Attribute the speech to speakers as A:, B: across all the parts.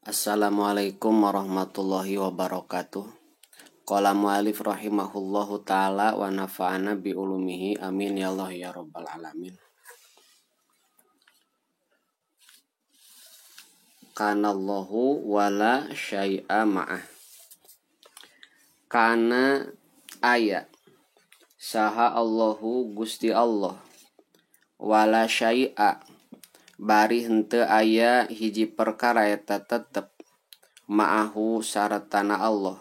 A: Assalamualaikum warahmatullahi wabarakatuh. Qala mu'alif rahimahullahu ta'ala wa nafa'ana bi ulumihi amin ya Allah ya rabbal alamin. Kana Allahu wala syai'a ma'ah. Kana aya saha Allahu Gusti Allah wala syai'a bari henteu aya hiji perkara eta tetep ma'ahu sartana Allah,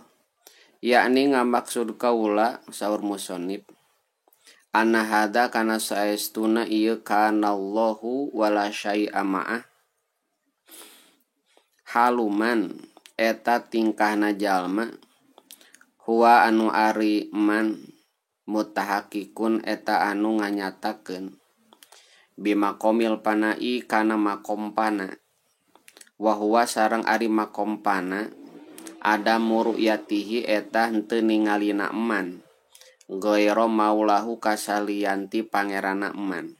A: yakni ngamaksud kaula saur musonib anna hadza kana saestuna ieu kana Allahu wala syai'a ma'ah haluman eta tingkahna jalma huwa anu ari man mutahakikun eta anu nganyatakeun bimaqomil panai kana makom pana wa huwa sareng ari makom pana ada muru'yatihi eta henteu ningalina eman ghaira maulahu kasalianti pangeranna eman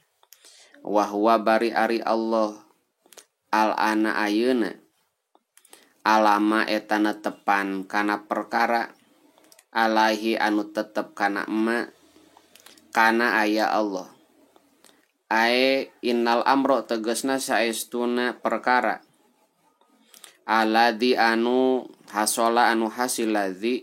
A: wa huwa bari ari Allah al ana ayeuna alama eta netepan kana perkara alaihi anu tetep kana ema kana aya Allah ae innal amro tegesna saestuna perkara alladzi anu hasola anu hasil ladzi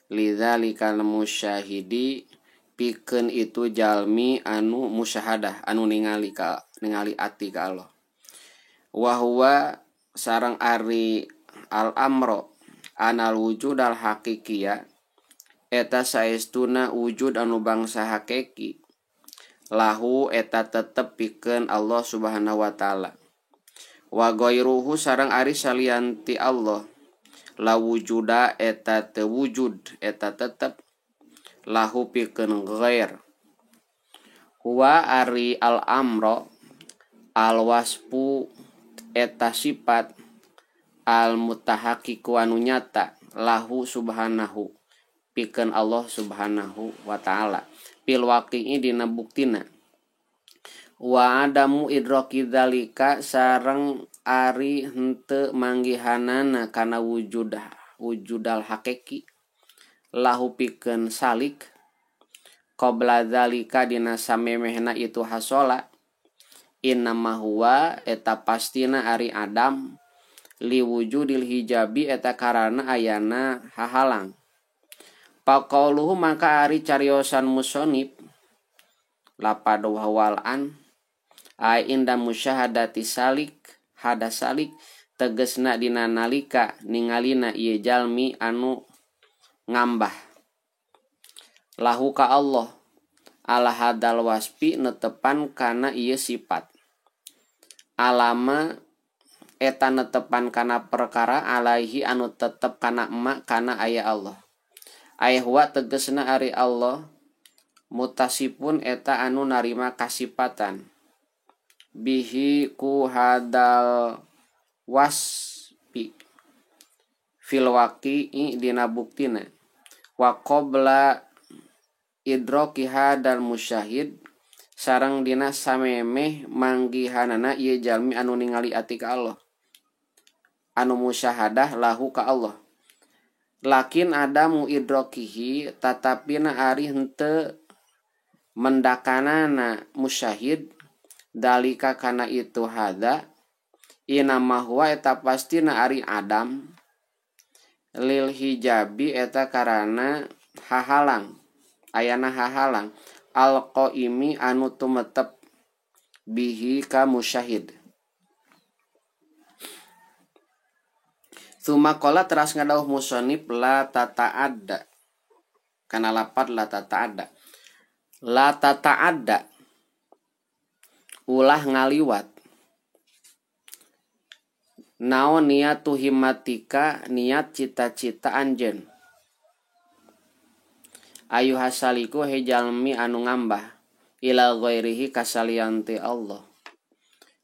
A: lidzalikal musyahidi pikeun itu jalmi anu musyahadah anu ningali ka ningali ati ka Allah wa huwa sareng ari al amro anal wujudal hakikiya eta saestuna wujud anu bangsa hakiki lahu eta tetep pikeun Allah Subhanahu wa taala wa ghairuhu sareng ari salianti Allah la wujuda eta teu wujud eta tetep lahu pikeun ghair huwa ari al amro al wasfu eta sifat al mutahaqqiqu anu nyata lahu subhanahu pikeun Allah Subhanahu wa taala fil waqi'i dina buktina wa adamu idraki dzalika sareng ari henteu manggihanana kana wujudal hakiki lahu pikeun salik qabla dzalika dina samemehna itu hasola innama huwa eta pastina ari adam liwujudil hijabi eta karana ayana hahalang faqauluhu maka ari cariosan musonib lapad wawalan ai inda musyahadati salik hada salik tegesna dina nalika ningalina ieu jalmi anu ngambah lahu ka Allah ala hadal wasfi netepan kana ieu sifat alama eta netepan kana perkara alaihi anu tetep kana emak kana aya Allah aya huwa tegesna ari Allah mutasipun eta anu narima kasipatan bihi ku hadal wasfi fil waqi'i dina buktina wa qabla idraki hadal musyahid sareng dina samemeh manggihanana ieu jalmi anu ningali ati ka Allah anu musyahadah lahu ka Allah lakin adamu idrakihi tatapina ari henteu mendakanana musyahid dalika kana itu hada inama huwa eta pastina ari adam lil hijabi eta karana hahalang ayana hahalang alqaimi anu tumetep bihi ka musyahid. Tsumma qala teras ngadauh musonib la tata'adda kana lapad la tata'adda la tata'adda ulah ngaliwat naon niatu himmatika niat cita-cita anjeun ayu hasaliku he jalmi anu ngambah ila ghairihi kasalianti Allah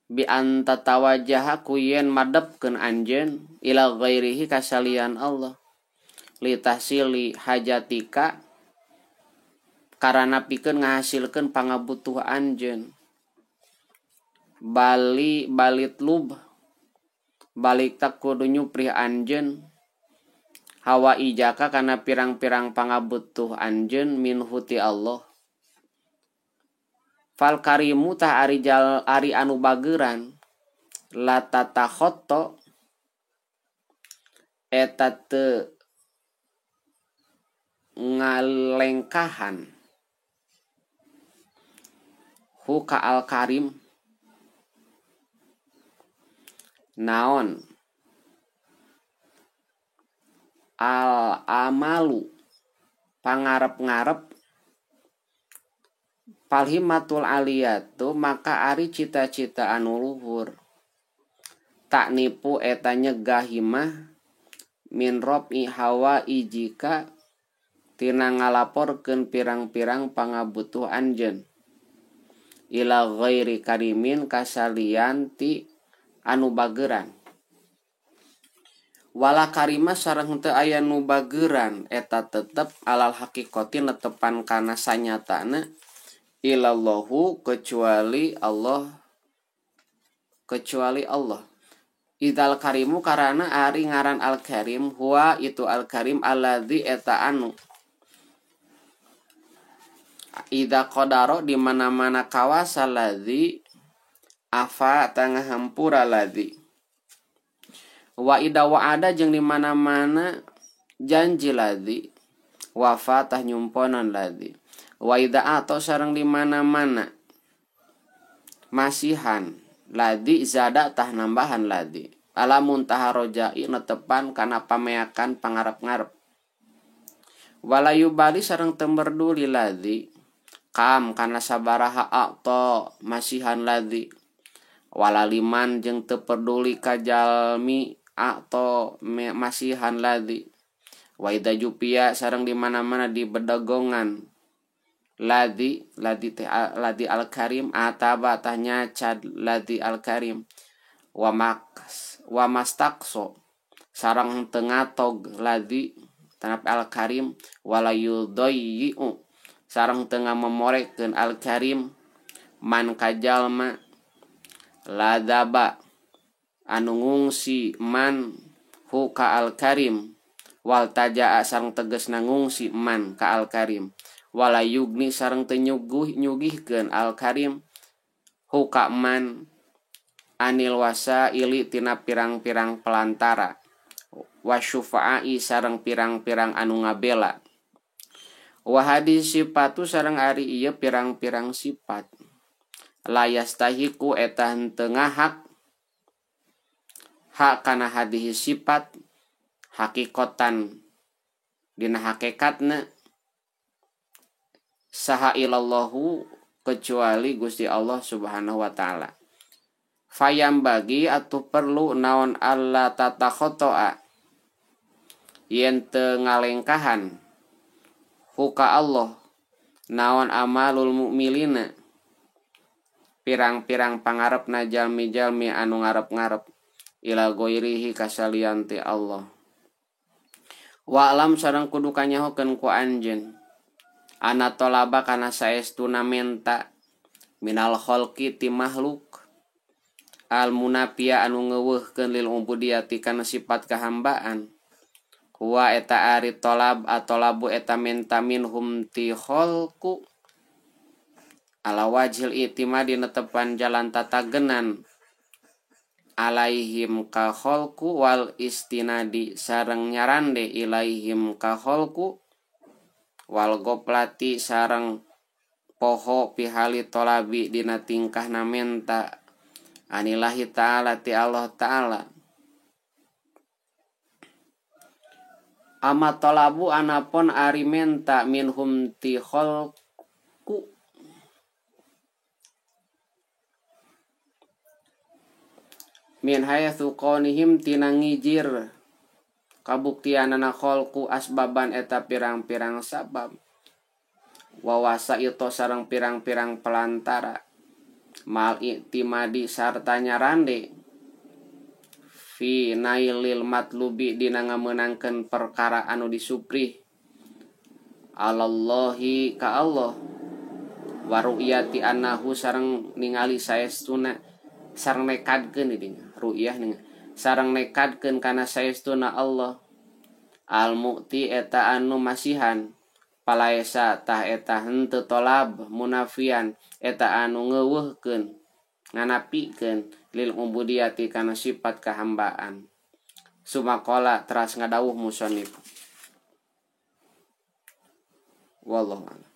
A: bi anta tawajjaha ku yen madepkeun anjeun ila ghairihi kasalian Allah litahsili hajatika karana pikeun ngahasilkeun pangabutuh anjeun bali balitlub Balik tak kudu nyuprih anjeun hawa ijaka kana pirang-pirang pangabutuh anjeun minhu ti Allah. Fal karimu tah ari jal ari anu bageran la tatakhotto eta teu ngalengkahan hu ka al karim naon al amalu pangarep-ngarep palhimatul aliyatu maka ari cita-cita anu luhur tak nipu eta nyegah himah min robi hawa ijika tina ngalaporkeun pirang-pirang pangabutuh anjeun ila ghairi karimin kasalian ti anu bageran. Wala karima sareng henteu aya nu bageran eta tetep alal haqiqati netepan kana sanyatana ilallahu kecuali Allah, kecuali Allah. Idzal karimu karana ari ngaran al karim huwa itu al karim alladzi eta anu idza qadara di mana-mana kawasa ladzi afa tangah hampura ladzi wa idza wa'ada jeung di mana-mana janji ladzi wafa tah nyumponan ladzi wa idza atau sareng di mana-mana masihan ladzi zada tah nambahan ladzi ala muntaha rojai netepan kana pameakan pangarep-ngarep wala yubali sareng teu merduli ladzi kam kana sabaraha atau masihan ladzi wala liman jeung teu peduli ka jalmi atau masihan ladzi wa idza jupia sareng di mana-mana di bedagongan ladzi ladzi teh ladzi al karim ataba tah nyacad ladzi al karim wa maks wa mastaqso sareng teu ngatog ladzi tanap al karim wala yudayyu sareng teu ngamemorekeun al karim man kajalma ladaba anu ngungsi man hu ka al karim wal tajaa sareng tegasna ngungsi man ka al karim wala yugni sareng teu nyugihkeun al karim hu ka man anil wasaili tina pirang-pirang pelantara wasyufa'i sareng pirang-pirang anu ngabela wa hadis sifatu sareng ari ieu pirang-pirang sifat layastahiku eta henteu ngahak hak kana hadis sifat hakikotan dina hakikatna saha ilallahu kecuali Gusti Allah Subhanahu wa taala. Fayam bagi atuh perlu naon alla tatakhotoa yen teu ngalengkahan huka Allah naon amalul mukmilina pirang-pirang pangarepna jalmi-jalmi anu ngarep-ngarep ila ghairihi kasalian ti Allah. Wa alam sareng kudu kanyahokeun ku anjeun ana tolaba kana saestuna menta minal khalqi ti makhluk al munafia anu ngeuweuhkeun lil ubudiyati kana sifat kahambaan huwa eta ari tolab atolabu eta menta minhum ti khalqu ala wajhil itimadi netepan jalan tatagenan alaihim ka khalqu wal istinadi sareng nyarande ilaihim ka khalqu wal goplati sareng poho pihali tolabi dina tingkahna menta anillahi ta'ala ti Allah ta'ala. Ama tolabu anapun ari menta minhum ti khalqu min hayatsu qaunihim tina ngijir kabuktianana khalqu asbaban eta pirang-pirang sabab wawasa itu sareng pirang-pirang pelantara mal i'timadi sarta nyarande fi nailil matlubi dina ngamenangkeun perkara anu disuprih alallahi ka Allah wa ru'yati annahu sareng ningali saestuna sareng nekadkeun di dinya ru'yah Sareng nekadkeun kana saestuna Allah al-mu'ti eta anu masihan palaesa tah eta henteu tolab munafian eta anu ngeuweuhkeun nganapikeun lil ubudiyati kana sifat kahambaan. Sumakola teras ngadawuh musonif. Wallahu a'lam.